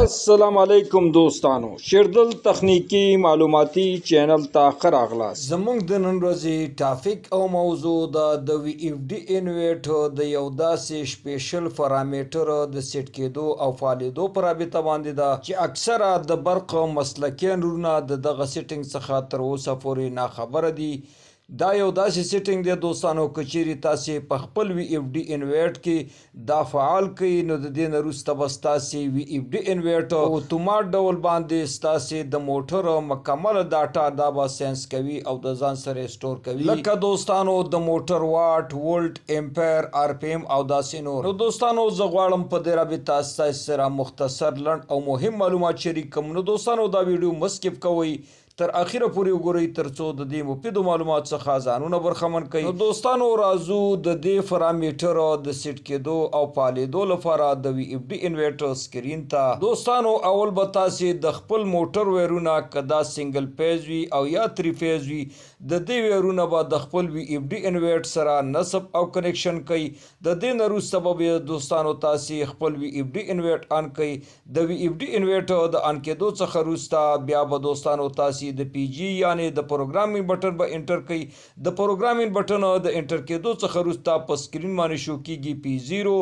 السلام علیکم دوستانو، شیردل تخنیکی معلوماتي چینل ته ښه راغلاست. زموږ د نن ورځې topic او موضوع د وي اف ډي انویټر د یو داسې special parameter د سیټ کېدو او فعالېدو په رابطه باندې ده چې اکثره د برق مسلکیان وروڼه د دغه setting څخه تر اوسه پورې ناخبره دي. دا یو داسې setting دی دوستانو، که چیرې تاسې په خپل وي اف ډي انویټ کې دا فعال کړئ نو د دې نه وروسته به ستاسې وي اف ډي انویټ په اتومات ډول باندې ستاسې د موټر مکمله data دا به sense کوي او د ځان سره store کوي، لکه دوستانو د موټر واټ، ولټ، امپیر، آر پي ام او داسې نور. نو دوستانو زه غواړم په دې رابطه ستاسې سره مختصر، لنډ او مهم معلومات شریک کړم. نو دوستانو دا ویډیو مه skip کوئ، تر اخیره پورې وګورئ ترڅو د دې مفیدو معلومات څخه ځانونه برخمن کړئ. نو دوستانو راځو د دې parameter د سیټ کېدو او فعالېدو لپاره د وي اف ډي انویټر screen ته. دوستانو اول به تاسې د خپل موټر ویرونه، که دا single phase وي او یا three phase وي، د دې ویرونه به د خپل وي اف ډي انویټ سره نصب او connection کړئ. د دې نه وروسته به بیا دوستانو تاسې خپل وي اف ډي انویټ on کړئ. د وي اف ډي انویټر د on کېدو څخه وروسته بیا به دوستانو تاسې د پی جی یعنی د programming button به enter کړئ. د programming button د enter کېدو څخه وروسته په screen باندې شو کېږي پی زیرو.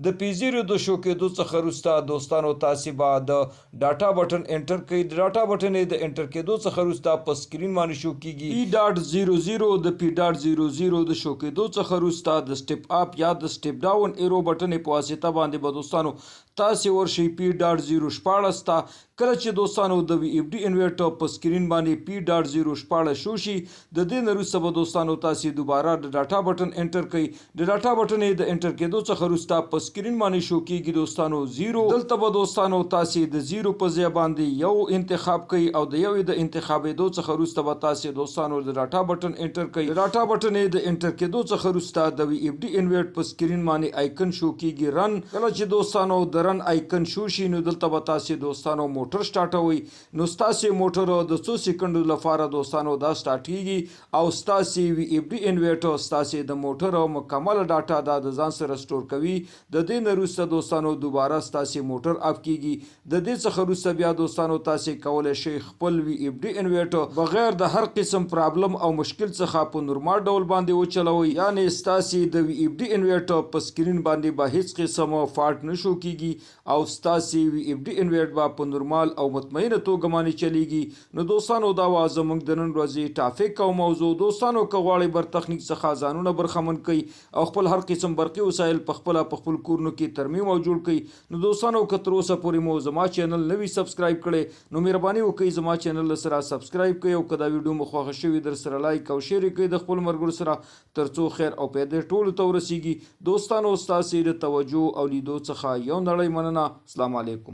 د پی زیرو د شو کېدو څخه وروسته دوستانو تاسې به د data button enter کړئ. د data button د enter کېدو څخه وروسته په screen باندې شو کېږي پی ډاټ زیرو زیرو. د پی ډاټ زیرو زیرو د شو کېدو څخه وروسته د step up یا د step down arrow button په واسطه باندې به دوستانو تاسې ورشئ پی ډاټ زیرو 16 ته. کله چې دوستانو د وي اف ډي انویټر په screen باندې پی ډاټ زیرو 16 شو شي، د دې نه وروسته به دوستانو تاسې دوباره د data button enter کړئ. د data button د enter کېدو څخه وروسته په screen باندې شو کېږي دوستانو زیرو. دلته به دوستانو تاسې د زیرو په ځای باندې یو انتخاب کړئ او د یو د انتخابېدو څخه وروسته به تاسې دوستانو د data button enter کړئ. د data button د enter کېدو څخه وروسته د وي اف ډي انویټ په screen باندې icon شو کېږي run. کله چې دوستانو د run icon شو شي نو دلته به تاسې دوستانو موټر سټارټوئ. نو ستاسې موټر د څو سیکنډو لپاره دوستانو دا سټارټیږي او ستاسې وي اف ډي انویټر ستاسې د موټر مکمله data دا د ځان سره store کوي. د دې نه وروسته دوستانو دوباره ستاسې موټر off کیږي. د دې څخه وروسته بیا دوستانو تاسې کولی شئ خپل وي اف ډي انویټر بغیر د هر قسم problem او مشکل څخه په نورمال ډول باندې وچلوئ، یعنې ستاسې د وي اف ډي انویټر په screen باندې به هیڅ قسم fault نه شو کیږي او ستاسې وي اف ډي انویټ به په نورمال او مطمئنه توګه باندې چلیږي. نو دوستانو دا وه زموږ د نن ورځې topic او موضوع. دوستانو که غواړئ بر تخنیک څخه ځانونه برخمن کړئ او خپل هر قسم برقي وسایل په خپله په خپل کورونو کې ترمیم او جوړ کړئ، نو دوستانو که تر اوسه پورې مو زما چینل نه وي subscribe کړی نو مهرباني وکړئ زما چینل سره subscribe کړئ او که دا ویډیو مو خوښه شوې در سره like او share یې کړئ د خپلو ملګرو سره ترڅو خیر او پیدې ټولو ته ورسیږي. دوستانو ستاسې د توجه او لیدو څخه یو نړۍ مننه. السلام علیکم.